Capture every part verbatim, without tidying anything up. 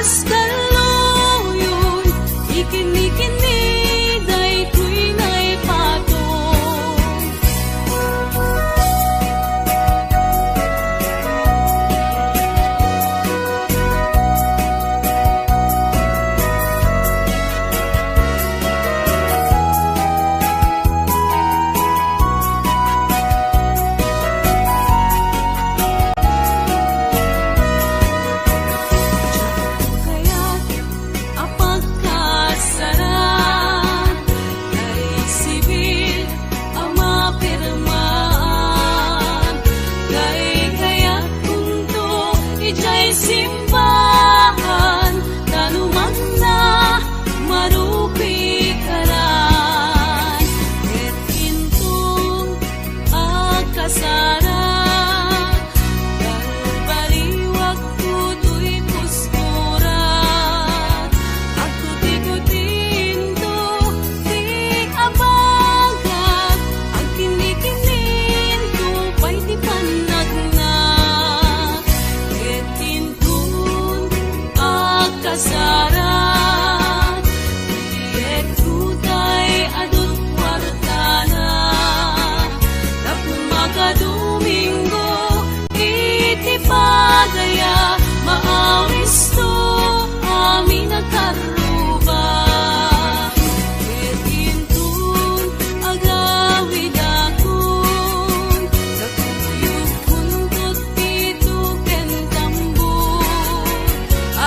Kalluyon, ikinnikini daytoy naipato. Kayat a pagkasarag, kay sibil a mapirmaan, kay kayatkunto idiay simbahan, ta no manna marupikaran, ket inton agkasarag, balbaliwakto toy puskora. Agkutikutinto ti abagak, agkinnikinninto pay ti pannakna. Ket inton agkasarag, diak rutay adut kuartana. Tapno makadomingo iti bagaya, maawisto amin a karruba. Ket inton agawidakon, nagkuyogkonto ti tuken tambor.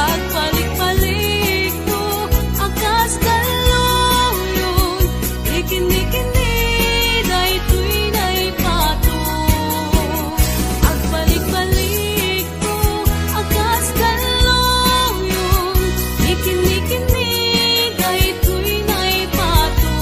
Agbalikbalikto a kas kalluyon, ikinnikini daytoy naipato. Agbalikbalikto a kas kalluyon, ikinnikini daytoy naipato.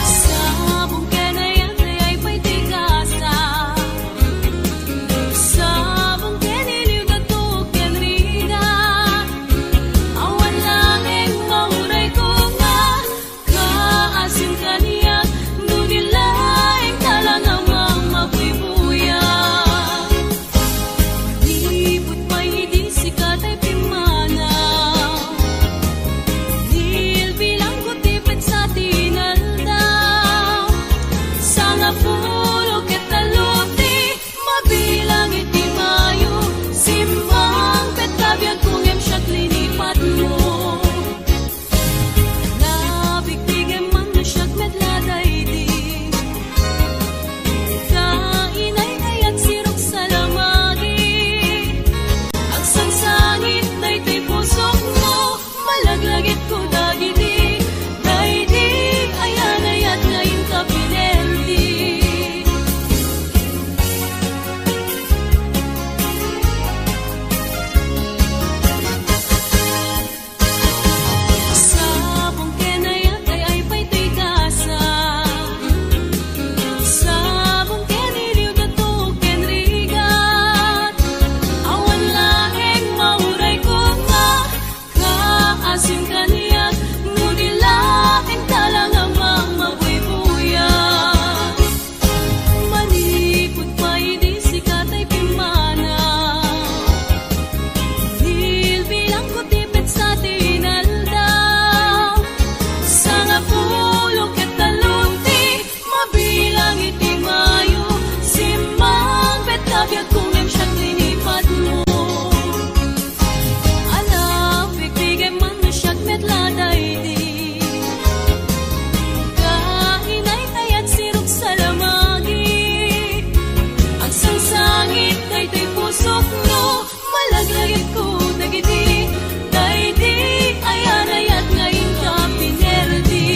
Sabong ken ayat, ay pay ti gasa. Sabong ken iliw, dato ken rigat. Awan laeng mauray ko nga kaasin kaniak, no di laeng talaga mamabuybuya. Manipud pay idi sika tay pimmanaw, nilbilangko ti petsa ti inaldaw. Sangapulo ket tallo ti mabilang iti Mayo, simmang petsa biagko ngem siak linipatmo. Nabigbigen man no siak met la daydi. Kainay, kayat sirok salamagi. Agsangsangit daytoy pusokmo, malaglagipko dagidi. Daydi ayan-ayat nga inka pinerdi. Sabong ken ayat, ay-ay pay toy gasa. Sabong ken iliw, dato ken rigat. Awan laeng mauray ko nga kaasin kaniak, no di laeng talaga mamabuybuya. Manipud pay idi sika tay pimmanaw, nilbilangko ti petsa ti inaldaw. Sangapulo ket tallo ti mabilang iti Mayo, simmang petsa biagko ngem siak linipatmo. Ala, pigpigem man no siak met la daydi. Kainay, kayat sirok salamagi. Agsangsangit daytoy pusokno, malaglagipko dagidi. Daydi ayan-ayat nga inka pinerdi.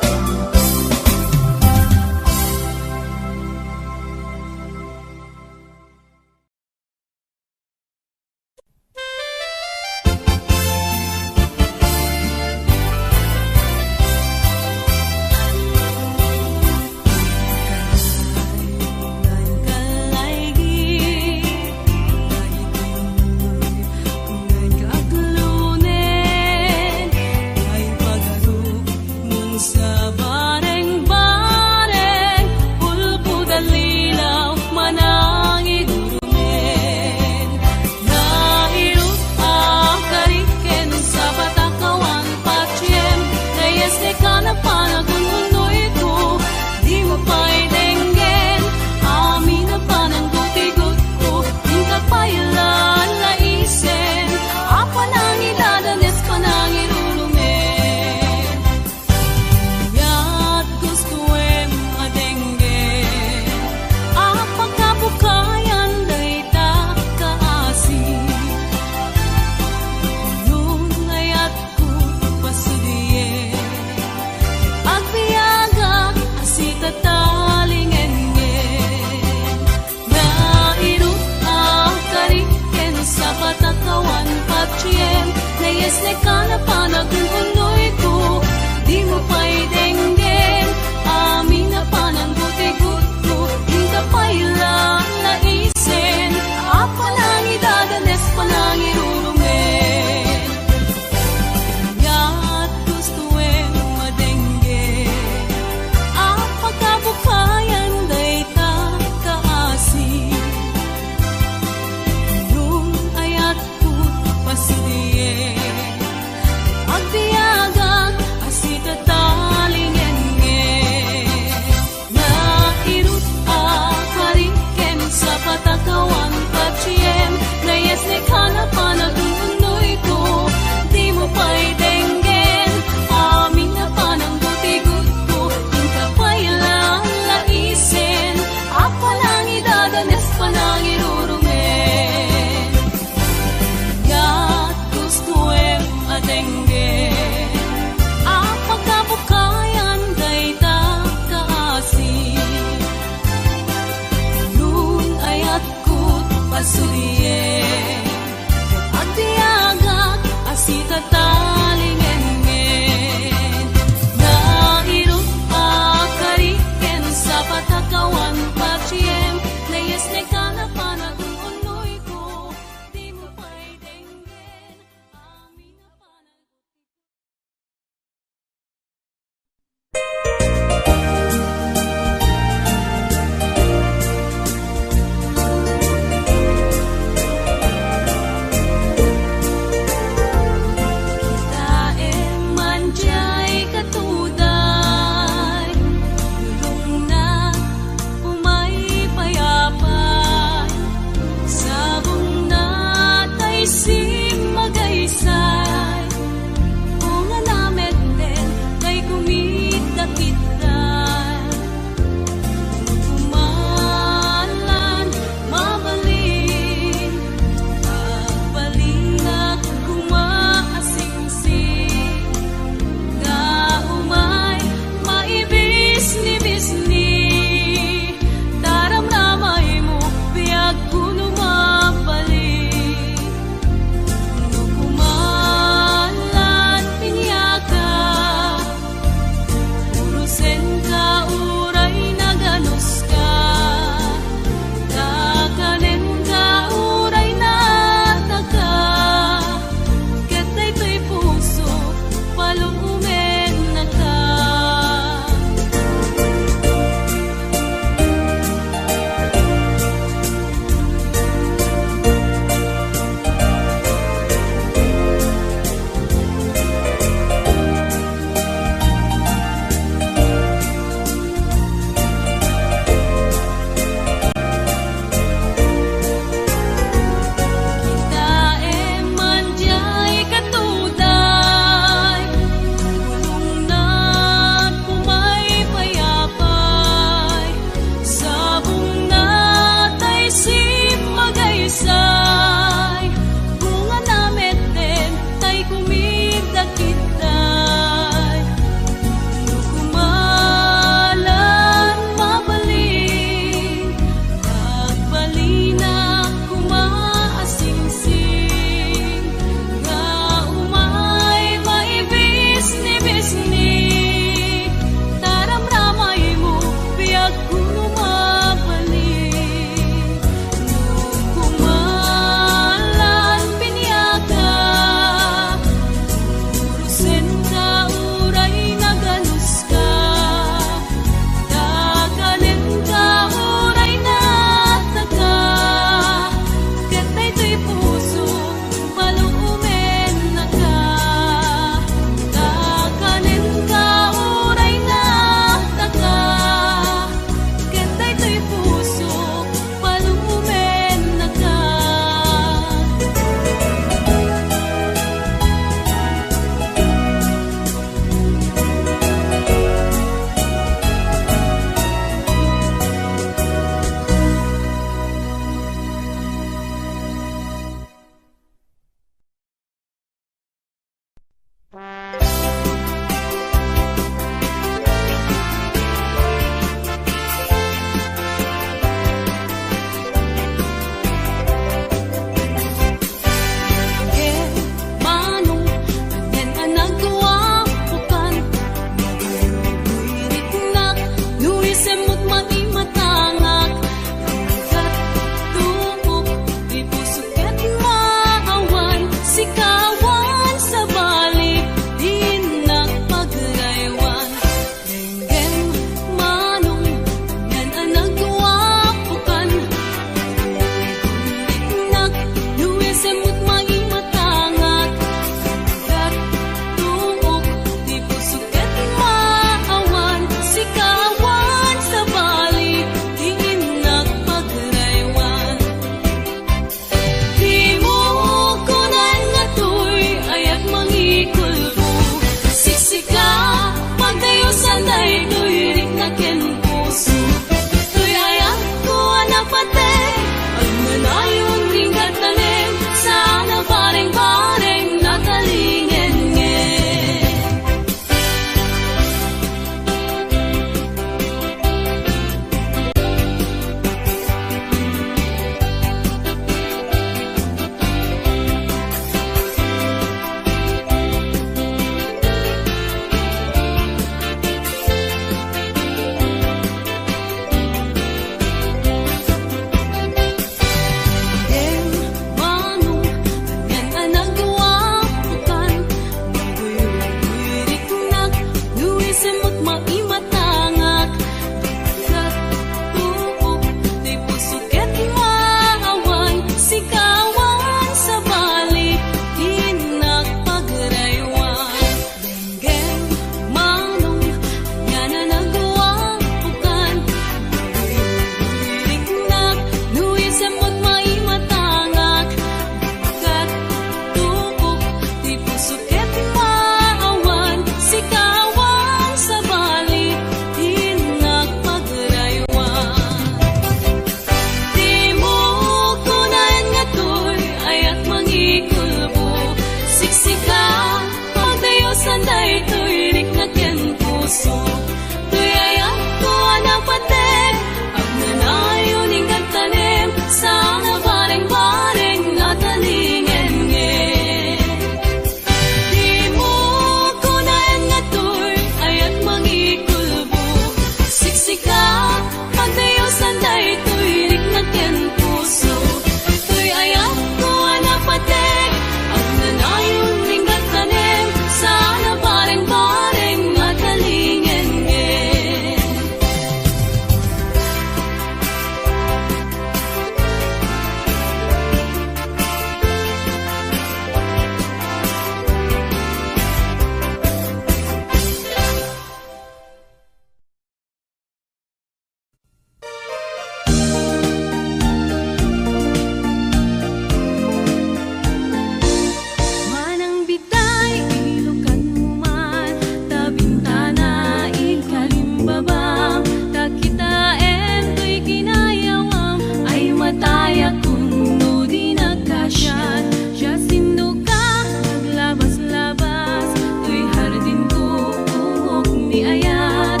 Siasinoka naglabas-labas toy hardinko, umok ni ayat?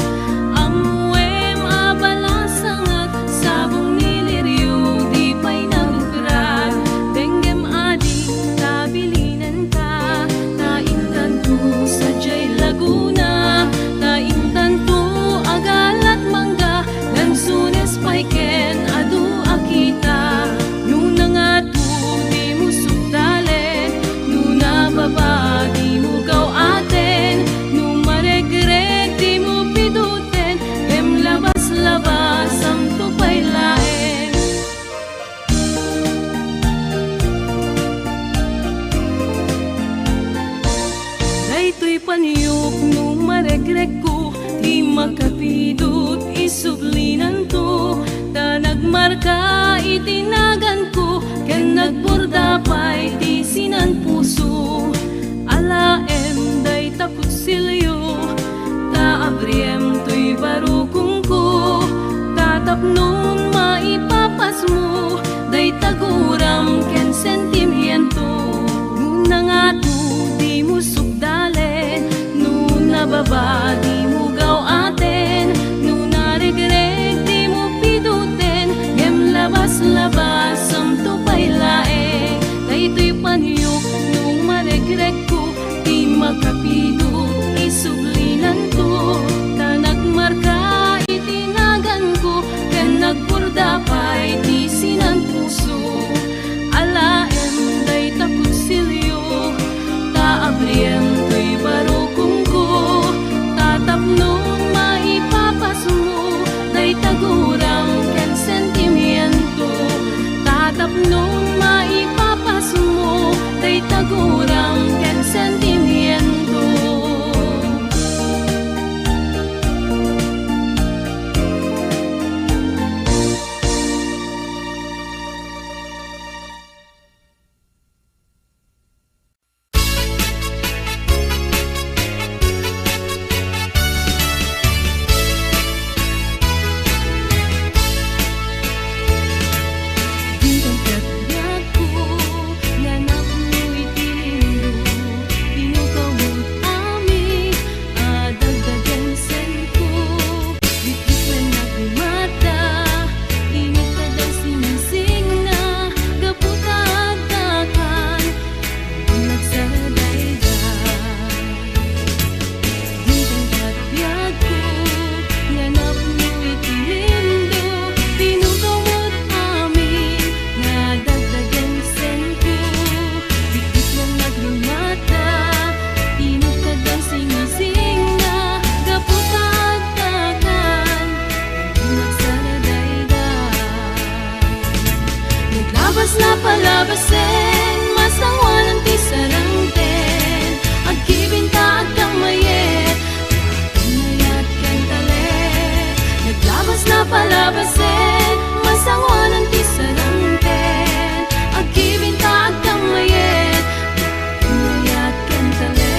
Ammoem a balasangak, sabong ni lirio, di pay nagukrat. Denggem adi ta bilinenka, ta intanto sadiay Laguna, ta intanto agalat mangga, lansones pay ken adu a kita. No nangato dimo sukdalen, no nababa dimo gaw-aten, no maregreg dimo piduten, ngem labas-labasamto pay laeng. Daytoy paniok no maregregko, ti makapidut isublinanto, ta nagmarka iti naganko, ken nagburda pay ti sinan puso. Alaem dayta kutsilio, ta abriem toy barukongko, ta tapnon maipapasmo dayta guram ken sentimiento. No nangato dimo sukdalen, no nababa dimo gaw-aten, no naregreg dimo piduten, ngem labas-labasamto pay laeng. Daytoy paniok no maregregko, ti makapidut isublinanto, ta nagmarka iti naganko, ken nagburda pay ti sinan puso. Alaem dayta kutsilio, ta abriem toy barukongko, ta tapnon maipapasmo dayta guram ken sentimiento, ta tapnon maipapasmo dayta guram ken sentimiento. Adagdagen senko, bitbitlennak mata, init ta daw singisingna, gapu ta agtakan, nagsaradayda. Dintay biagko, nga napno iti lindo, tinukaw met amin, nga adagdagen senko, bitbitlennak mata, init ta daw singisingna, gapu ta agtakan, nagsaradayda. Naglabas napalabasen, masangoanan ti sarangten, agkibin ta agkammayet, mayat ken talek. Naglabas napalabasen, masangoanan ti sarangten, agkibin ta agkammayet, mayat ken talek.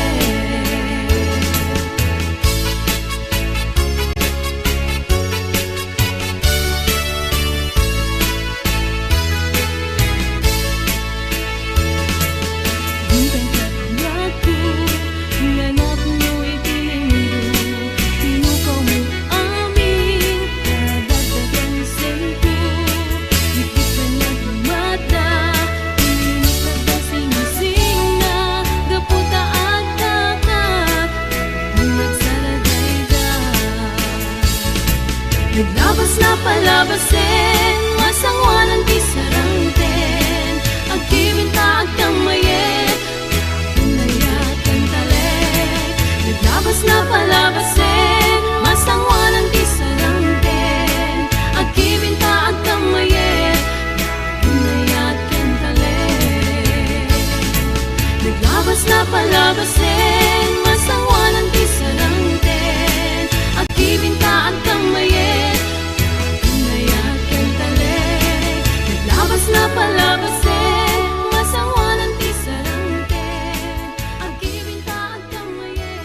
Dintay ket biagko, nga napno iti lindo, tinukaw met amin, adagdagen senko, bitbitlennak mata, init ta daw singisingna, gapu ta agtakan, nagsaradayda. Naglabas napalabasen, masangoanan ti sarangten, agkibin ta agkammayet, mayat ken talek. Naglabas napalabasen, masangoanan ti sarangten, agkibin ta agkammayet, mayat ken talek. Naglabas napalabasen, masangoanan ti sarangten, agkibin ta agkammayet, mayat ken talek. Naglabas napalabasen, masangoanan ti sarangten, agkibin ta agkammayet.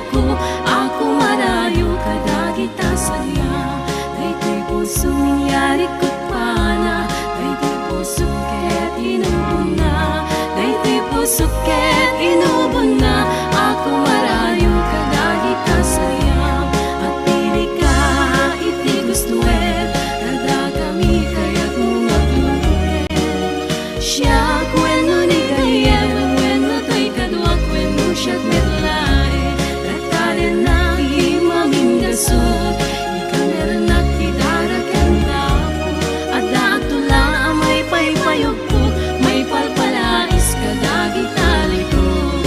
Ako marayo kadagita saria, daytoy puso minyari ket pana, daytoy puso ket inubonna, daytoy puso ket inubonna. Ako marayo kadagita saria, agpilika iti gustoem, kadakami kayatmo nga agluguren. Siak wenno ni gayyem, wenno toy kaduak, wenno siak met laeng, ragtalennak ti maminggasut, ikanerennak ti dara ken Apo. Adda agtula a maipaypayugpog, maipalpalais kadagita likud.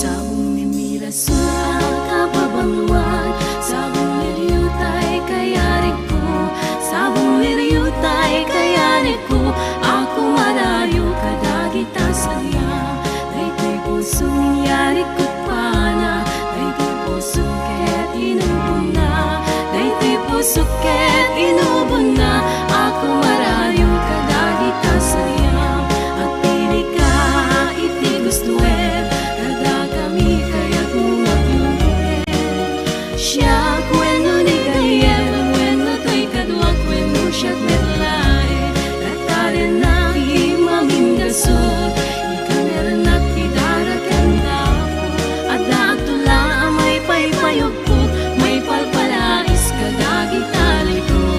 Sabong ni Mirasol a kababangloan, sabong ni Riutay kayarigko, sabong ni Riutay kayarigko. Ako marayo kadagita saria, daytoy puso minyari ket pana, daytoy puso ket inubonna, daytoy puso ket inubonna. Ako marayo kadagita saria, agpilika iti gustoem, kadakami kayatmo nga agluguren. Siak wenno ni gayyem, wenno toy kaduak, wenno siak met laeng, ragtalennak ti maminggasut, ikanerennak ti dara ken Apo. Adda agtula a maipaypayugpog, maipalpalais kadagita likud.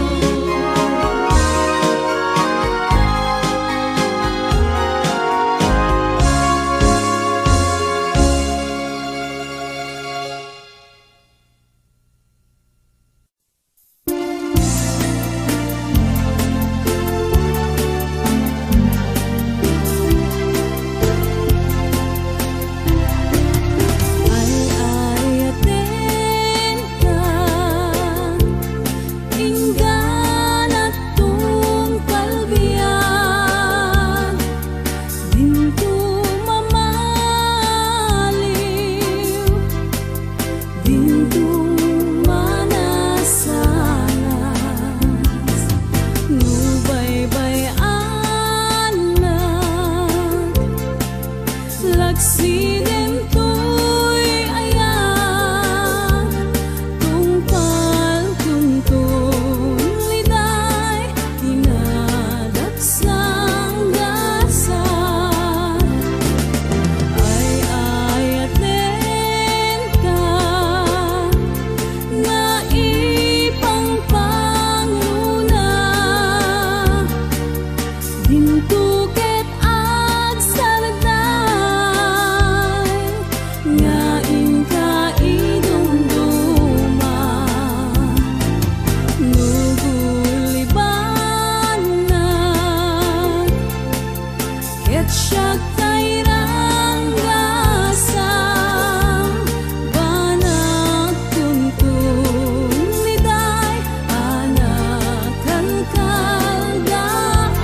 Ay-ayatenka, inggana tungpal biag, dinto mamaliw, dinto manasanas. No baybay-anak, lagsidem toy ayat, tungpal tunton liday kinadaksan gasat. Ay-ayatenka nga ipangpangluna, dinto ket agsardeng nga inka idumduma. No gulibanak ket siak tay ranggasam, banag tunton liday a nakalkaldaag.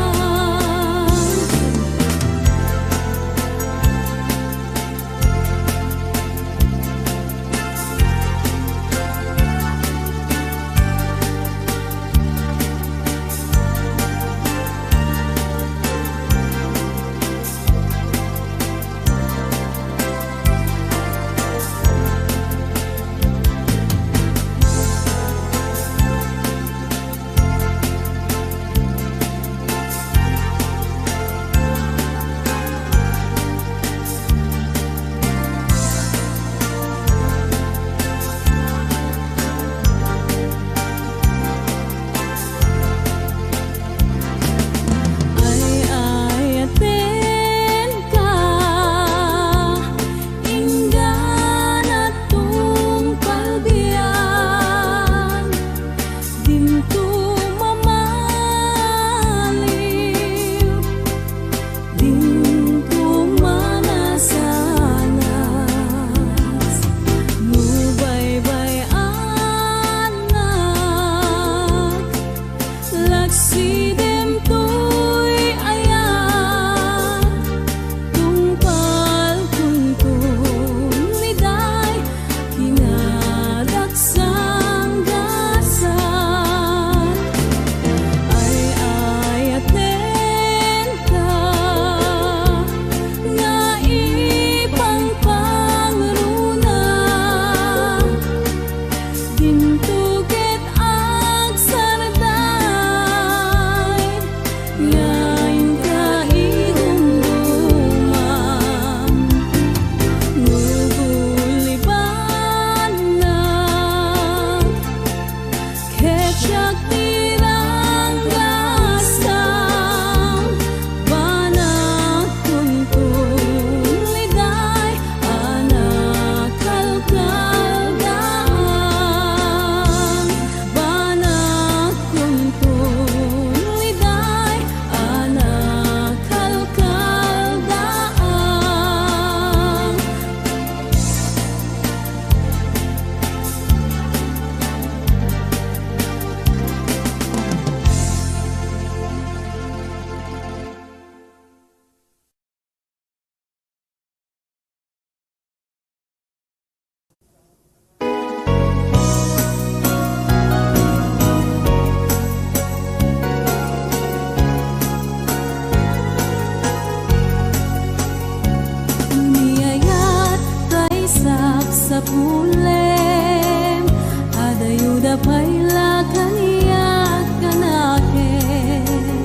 Ay-ayatenka, inggana tungpal biag, dinto mamaliw, dinto manasanas. No baybay-anak, lagsidem toy ayat, tungpal tunton liday kinadaksan gasat. Siak ti ranggaskam, banag kunton liday a nakalkaldaan, banag kunton liday a nakalkaldaan. Ni ayat tay sapsapulem, adayuda pay la kaniak kanakem.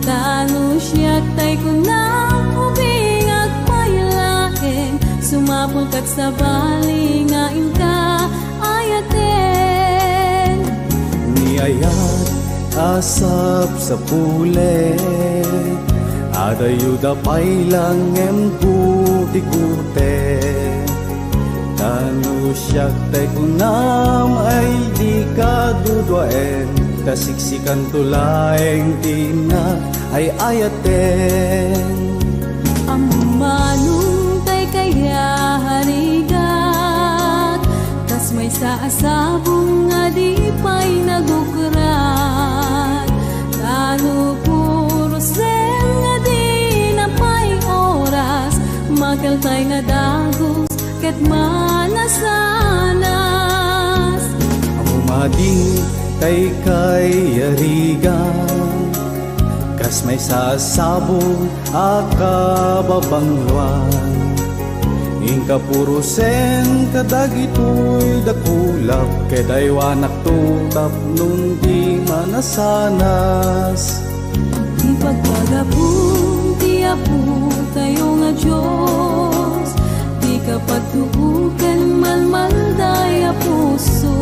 Ta no siak tay kunam, ubingak pay laeng, sumapul ket sabali nga inka ayaten. Ni ayat a sapsapulem, adayuda pay la ngem gutigutem. Ta no siak tay kunam ay dika duduaen, ta siksikanto laeng ti innak ay ayaten. Ammom tay kayarigat, kas maysa a sabong a di pay nagukrat. Ta no puro seng nga dina pay oras, makeltay nga dagus ket manasanas. Ammom tay kayarigat, kas maysa a sabong a kababangloan. Inka puro seng kadagitoy dakulak, ket aywanakto tapnon di manasanas. Ipagpagapum ti Apotayo nga Dios, ti kapagtuo ken malmalday a puso.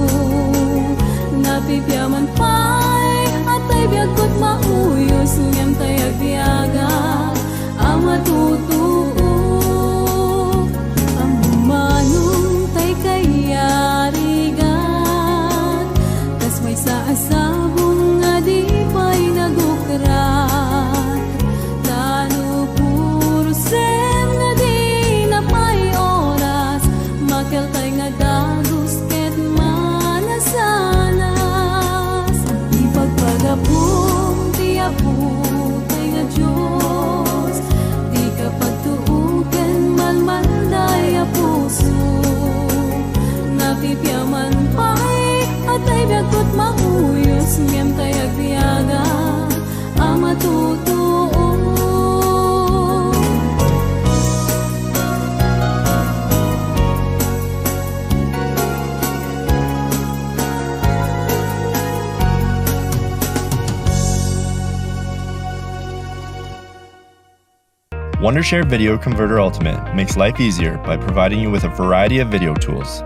Napipiaman pay a tay biag ket mauyos, ngem tay agbiagak a matutuo. Ammom tay kayarigat, kas maysa a sabong a di pay nagukrat. Ta no puro seng nga dina pay oras, makeltay nga dagus ket manasanas. Ipagpagapum ti Apotay nga Dios, ti kapagtuo ken malmalday a puso. Napipiaman pay a tay biag ket mauyos, ngem tay agbiagak a matutuo. Wondershare Video Converter Ultimate makes life easier by providing you with a variety of video tools.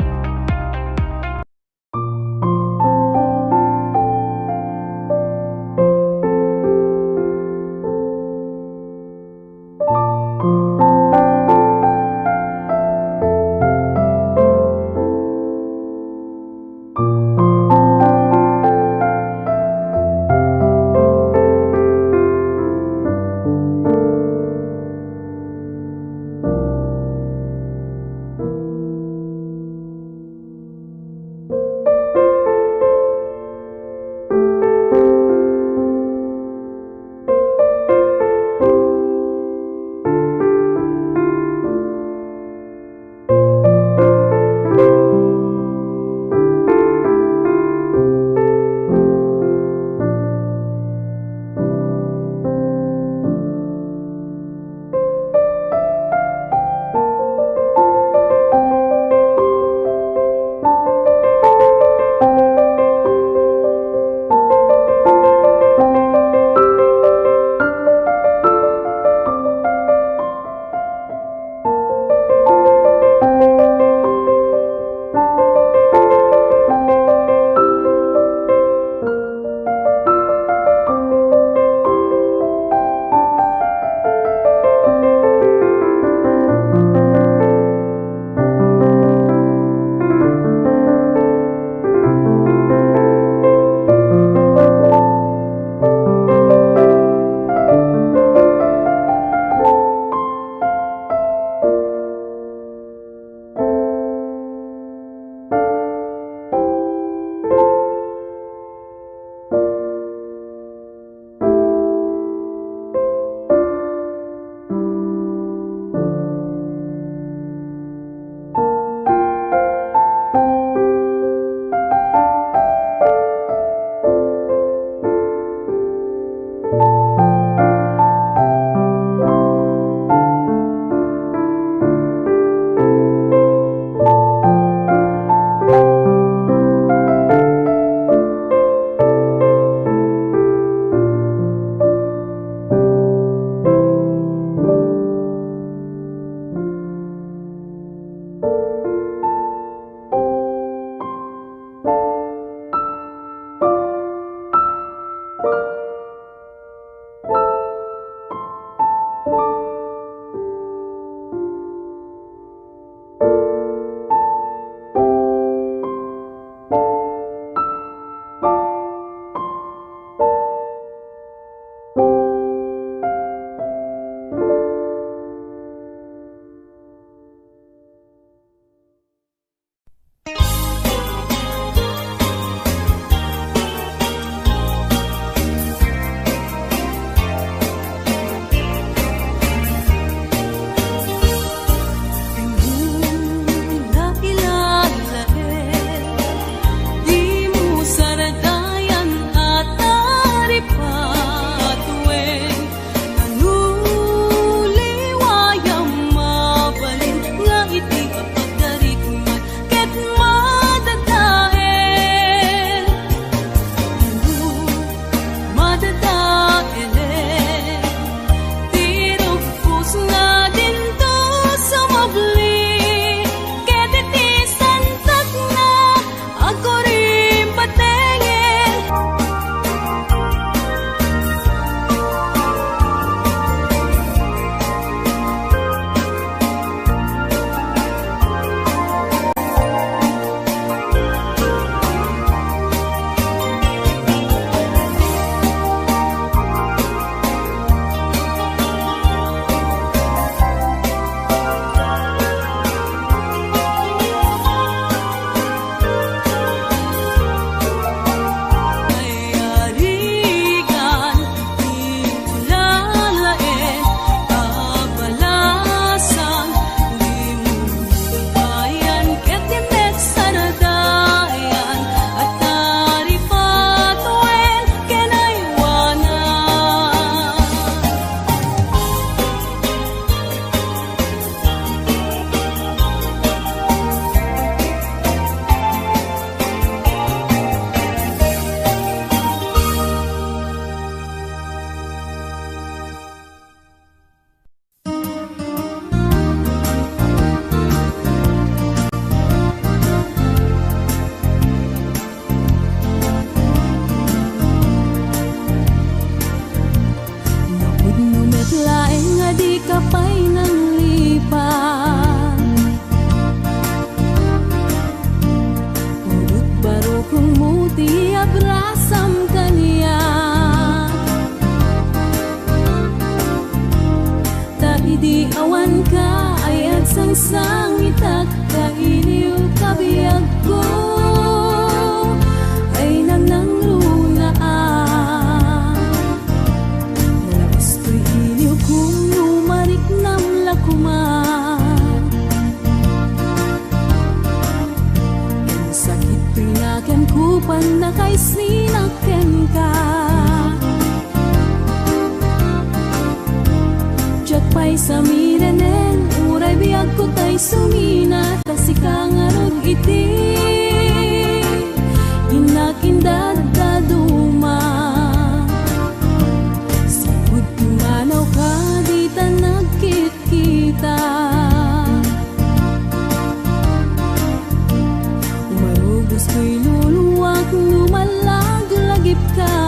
Sangitak ta iliw kabiagko, ay nangnangruna a. Nalaus toy iliw ko no mariknam la koma. Ken sakit toy nakem ko pannakaisina kenka. Diak pay samirenen, uray biagko tay sumina, ta sika ngarud iti innak indaddaduma. Sipud pimmanawka, dita nagkitkita. Umarubos toy luluak no mallaglagipka.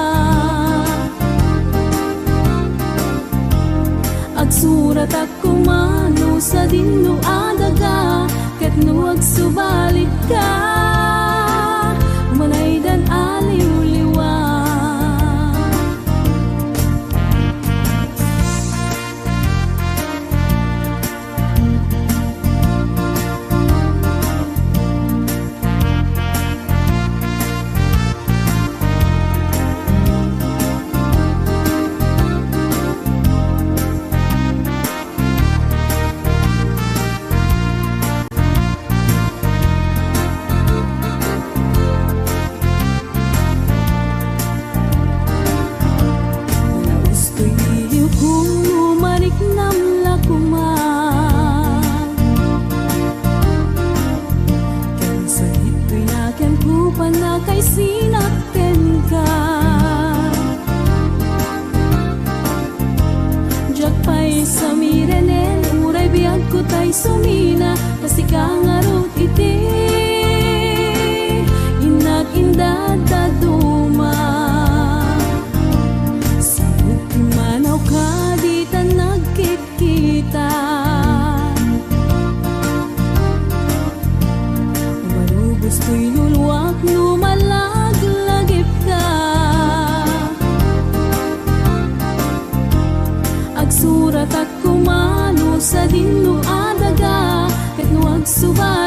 Agsuratak koma no sadin no adaga, ket no agsubalitka, umanaydan a liwliwa. Nalaus toy iliw ko no mariknam la koma. Ken sakit toy nakem ko pannakaisina kenka. Diak pay samirenen, uray biagko tay sumina, ta sika ngarud iti innak indaddaduma. Sipud pimmanawka, dita nagkitkita. Umarubos toy luluak no mallaglagipka. Agsuratak koma no sadin no adaga, ket no agsuba